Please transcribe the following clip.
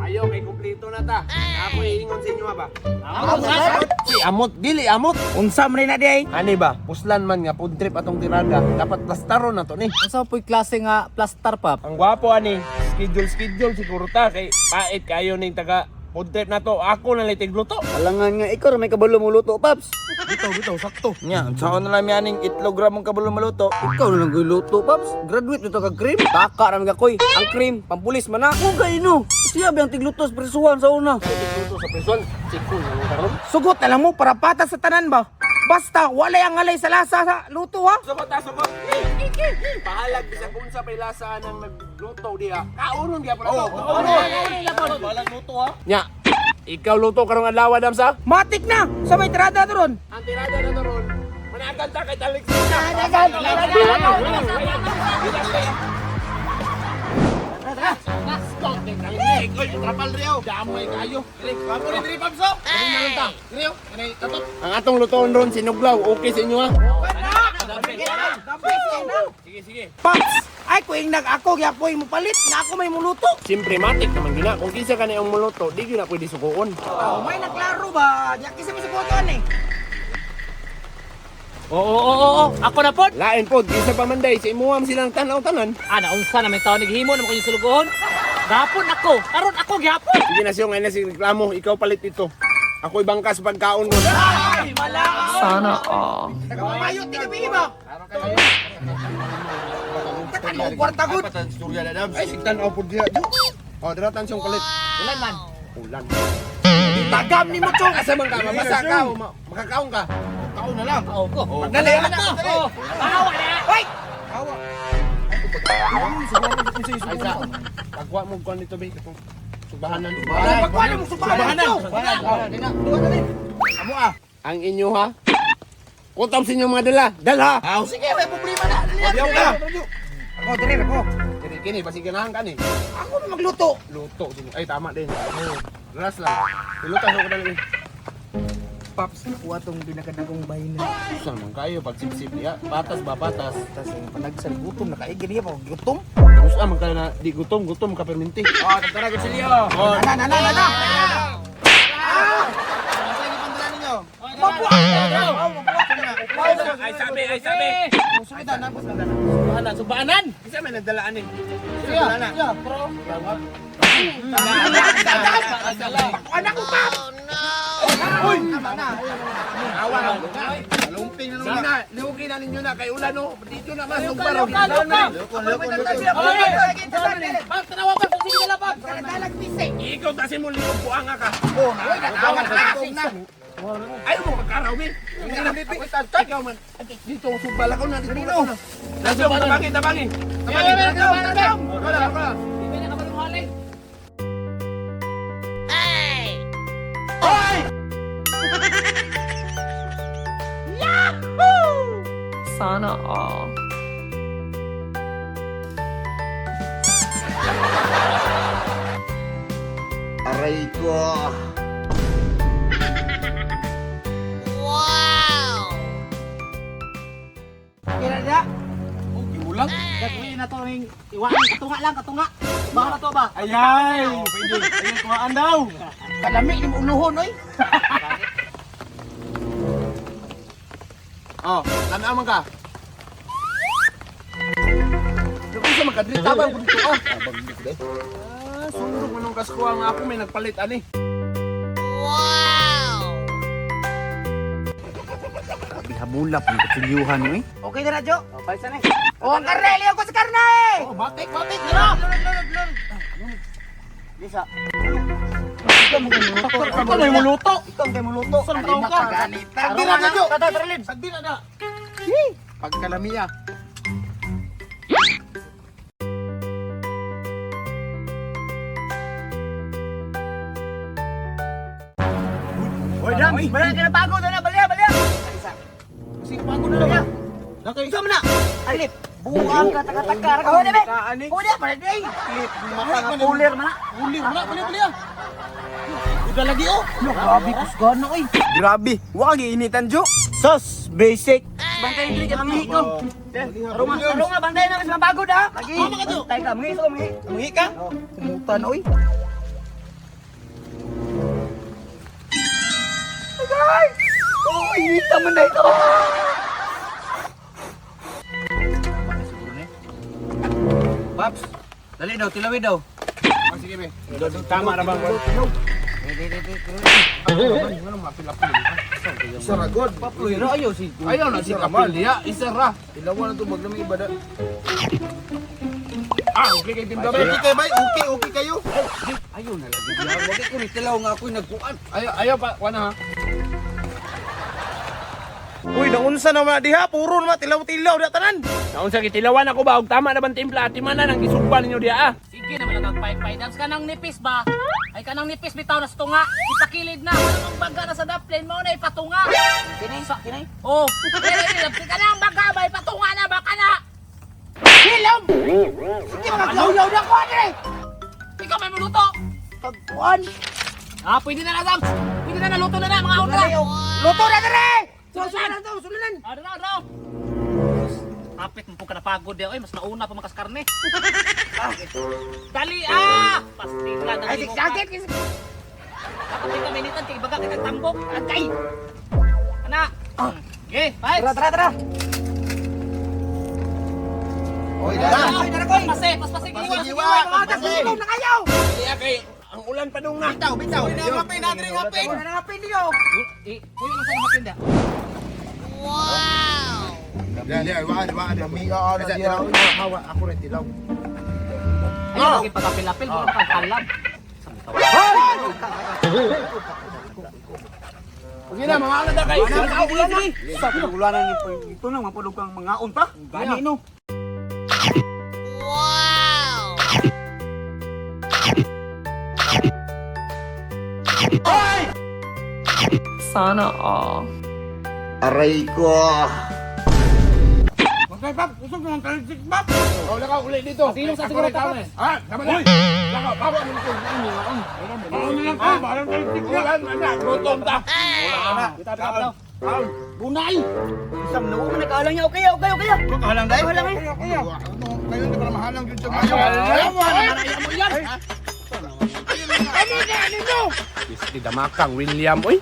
Ayo kay kumpleto na ta. Ako iingon sa inyo ba? Amot, sir. Si amot dili amot. Unsa man na di ay? Ani ba? Puslan man nga food trip atong tirada. Dapat plastaron na to ni. Unsa po'y klase nga plastar, Pap? Ang gwapo ani, schedule schedule siguro ta kay pait kayo ning taga food trip na to. Ako na lang tigluto. Alangan nga ikaw ra may kabalo mo luto, Paps. Bitaw, bitaw, sakto. Nya, unsaon na lang mi aning itlog ra mong kabalo maluto. Ikaw na lang ko'y luto, Paps. Graduate na to kag cream. Taka ra man ka, koy. Ang cream, pampulis man na. Kung kaino. Siya ba ang tiglutos presuhan sa una? Tigluto sa prison. Sikul na karon. Sugot na lang mo para patas sa tanan ba? Basta walay ang alay sa lasa sa luto ha. Sugot ta, sugot. Bahalag bisag unsa pay lasa nang nagluto diha. Kaunon gyapon ato. Kaunon. Bahalag luto ha. Nya, ikaw luto karong adlaw Adams ha? Matik na sa may tirada to ron. Ang tirada na to ron. Managan ta kay Alexis na. Ang atong lutoon ron sinuglaw, okay sa inyo ha? Sige, sige. Paps, ay kuing nag ako gyapoy mo palit na ako may muluto. Siyempre, matik naman gina. Kung kinsa ka na yung muluto, di gyud na pwede sukuon. Oh, may naklaro ba? Diya kasi mo sukoton eh. Oo, oo, oo, ako na pod. Lain po, kinsa pa man day, sa imuham silang tanaw-tanan. Ah, naunsa na may taon naghimo na mo kayong sulugoon. Gapon ako, karon ako gyapon. Sige na siyo, ngayon na si reklamo, ikaw palit ito. Ako'y bangkas pagkaon ko. Nagpamayo ti gabi ba? Tatanong kwarta gud. Ay, sigtan ako po diha. Jo. O, dara siyong palit. Ulan man. Ulan. Tagam ni mo chong. Asa man ka, mabasa ka, o makakaon ka. Kaon na lang. Oo ko. Dali, anak ko. Oo. Awa na. Hoy! Ay, sa, pagkuha mo kuan dito, be. Katong Subahanan. Pagkuha mo subahanan chong. Amo ah. Ang inyo ha? Kutom sa inyong mga dala. Dala! Aw, Sige, may problema na. Dali na, Diyaw dali ka. na. Ako dali ako. Kini, kini, pasiganahan ka ni. Ako na magluto. Luto. Sige. Ay, tama din. Relax lang. Pilutan ko dali. Paps, nakuha tong pinakadagong bahin na. Saan man kayo pag sip-sip niya? Patas ba, patas? Tas ang panagsan gutom nakaigin niya pag gutom. Tapos ah, man kayo na di gutom, gutom ka perminti. Oh, tara kutsilyo. Oh, Na na na na na. Asa yung pandala ninyo? ay sabi, ay sabi. Subahanan, subahanan. Isa may nagdalaan eh. Siya, siya. Anak ko pap. Awa ka. Lumping na naman. Sana, lihukin na ninyo na kay ulan no. Dito na mas ugbaro. Luka, luka. Lukon, lukon, lukon. Pap, tanawa pa, sige dala pap. Dalag pise. Ikaw tasi mo lihog buanga ka. Oh, awa na na. Ayaw mo magkaraw, be. Ikaw man. Dito ang sugbala ko na dito na. Nasa tabangi, tabangi. Tabangi, tabangi. Wala, wala. Hindi na kabalong Sana all. Aray ko. Kira na. Okay, ulang. Gagawin na to ning iwaan katunga lang katunga. Baka na to ba? Ayay! Pwede. Ayun, kuhaan daw. Kalami ni mo uluhon oy. Oh, tanaw man ka. Naku sa magkadrit tabang ko dito ah. Tabang dito eh. Ah, sundog man ang kaskuha nga ako may nagpalit ani. Habulap ang kutsilyuhan mo eh. Okay na na, Jo. Oh, palsa na. Oh, ang karne, liyaw ko sa karne. Oh, batik, batik. Dara. Lisa. Ikaw may muluto. Ikaw ang kay muluto. Saan ka ka? Sagdi na na, Jo. Tata, tara, Lid. Sagdi na na. Pagkalamiya. Hoy, Dam. Wala ka na pagod na, balya, balya. Kasi pagod na lang. Nakay. Ikaw man na. Alip. Buang ka taka-taka. Oh, di ba? Oh, di ba? Di. Mata Mga pulir man na. Uli, wala, bali, bali ah. Udah lagi oh. Grabe kusgana oy. Grabe, wa giinitan jo. Sos, basic. Bantay diri ka mangi ko. Tarunga, tarunga bantay na mas mapagod ha. Lagi. Bantay ka, mangi ko, mangi. Mangi ka? Kumutan oy. Ay! Oh, inita man na ito. Paps, dali daw, tilawi daw. Sige be. Tama ra bang? Isa ra god. Paploy ra ayo si. Ayaw na si Kapil diya, isa ra. Ilawan na to wag na may ibada. Ah, okay kay timpla be. Okay kayo bay, okay okay kayo. Ayo na lagi diya. Wag ko ni tilaw nga ako'y nagkuan. Ayaw, ayaw pa, kuha na ha. Uy, naunsa na man diha, puro naman tilaw-tilaw diha tanan. Naunsa gitilawan ako ba og tama na bang timpla ati man na nang gisugba ninyo diha ah. Sige naman lang pay dams kanang nipis ba? Ay kanang nipis bitaw na sa tunga. Ipakilid na kanang baga na sa daplin mo na ipatunga. Kinay, kinay. Oh, dili kanang baga ba ipatunga na ba kana? Hilom! Sige mga klauyaw na ko ani. Ikaw may muluto. Pagkuan. Ah, pwede na na Dams. Pwede na naluto na na mga una. Luto na dire. Sulunan to, sulunan. Ah, dara, dara. Kapit mo po ka napagod diya. Oy, mas nauna pa makas karne. Ah, dali ah! Pastila dali Ay, mo. sakit. Dapat di ka minitan kay baga kay tambok. Agay. Ana. Okay, bye. Tara, tara, tara. Oy, dara. Paspase, paspase, giwa, Giwa, Mga gutom na kayo. Diya kay ang ulan pa dong na. Bitaw, bitaw. Uy, hapin, hapin, hapin. Wala na hapin niyo. Eh, puyo lang sa hapin da. Diyan, diyan, wa, wa, wa. Tilaw, hawa ako rin tilaw. Ay, lagi pagkapil-apil, wala kang kalam. Sige na, mga na kayo. Sige, sige. Sa ulanan ni ito na mapulog kang mangaon pa. Gani no. Sana all. Aray ko. Magkay pap, usog naman talisik pap. Oh, lakaw uli dito. Sino sa Ako siguro rin tao na eh. Ah, tama na. Lakaw, bawa mo ko. Bawa mo lang ko, bawa talisik. Ulan na, gutom ta. Bitaw, bitaw. Bunay. Isam na man nagkaalang niya. Okay, okay, okay. Halang dai. Halang eh. Kayo hindi para mahalang jud sa mayo. Ayaw mo, Ano na, ano no? Bisti damakang William, oy.